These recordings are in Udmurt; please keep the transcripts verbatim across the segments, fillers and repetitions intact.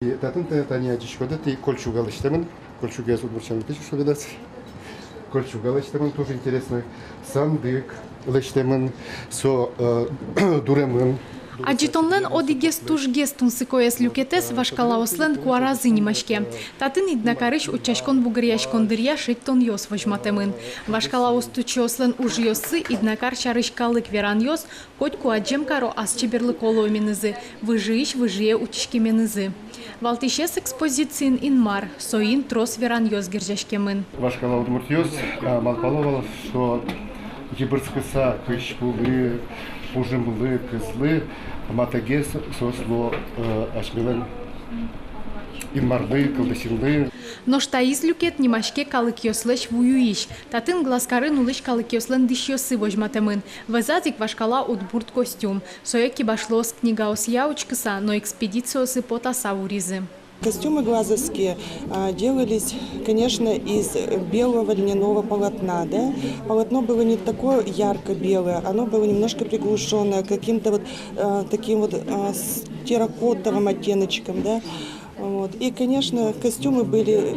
И татын тани адӟиськоды, тӥ кольчуга лэсьтэмын, кольчугаез удмурт сямен кызьы шуо, кольчуга лэсьтэмын, тоже интересно, сандык лэсьтэмын, со, э, дуремын. Адӟытонлэн одӥгез тужгес тунсыкоез люкетэз «Вашкалаослэн куаразы» нимаське. Татын Иднакарысь утчаськон-бугыръяськон дыръя шедьтонъёс возьматэмын. Вашкала усточиослэн ужъёссы, Иднакар сярысь калык веранъёс, котьку адӟем каро ас чеберлыко луэменызы, выжыысь выжые утиськеменызы. Валтӥсез экспозициын Инмар, соин трос веранъёс герӟаськемын. Вашкала удмуртъёс, а, малпало вал, что йыбырскыса кызьпулы, пужымлы, кызлы, матэгес соос луо, э, асьмелэн Инмарлы, кылдысинлы. Нош таиз люкет нимаське «Калыкъёслэсь вуюись». Татын Глазкарын улӥсь калыкъёслэн дӥсьёссы возьматэмын. Вӧзаз ик вашкала удмурт костюм. Сое кибашлыос книгаосъя учкыса но экспедициосы потаса вуризы. Костюмы глазовские, а, делались, конечно, из белого льняного полотна, да. Полотно было не такое ярко-белое, оно было немножко приглушённое, каким-то вот, а, таким вот, а, с терракотовым оттеночком, да. Вот. И, конечно, костюмы были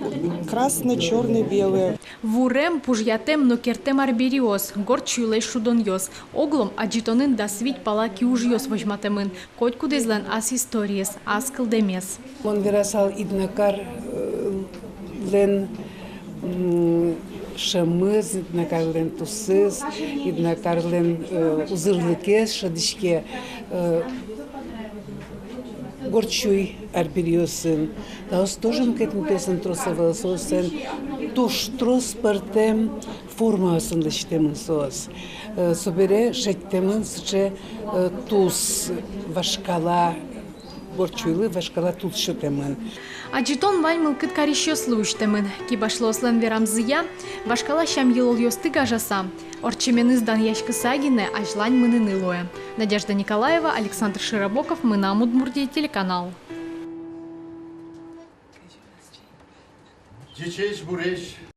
красно-чёрно-белые. Вурем, пужъятэм но кертэм арбериос, горд сюйлэсь шудонъёс. Оглом адӟытонын дас вить пала киужъёс возьматэмын. Котькудӥзлэн ас историез, ас кылдэмез. Мон верасал, Иднакар, э, лэн, м, шӧмыз, Иднакарлэн тусыз, Иднакарлэн, э, узырлыкез шӧдӥське, э, горд сюй арбериосын. Таос тоже мукет интыосын трос ӧвӧл, соослэн туж трос пӧртэм формаосын лэсьтэмын соос. Э, собере шедьтэмын сыӵе, э, тус вашкала, горд сюйлы вашкала тус сётэмын. Адӟытон вань мылкыд карисьёслы усьтэмын. Кибашлыослэн верамзыя, вашкала сям-йылолъёсты гажаса, ортчеменыз данъяськыса гинэ азьлань мыныны луэ. Надежда Николаева, Александр Широбоков, «Мынам Удмуртие» телеканал.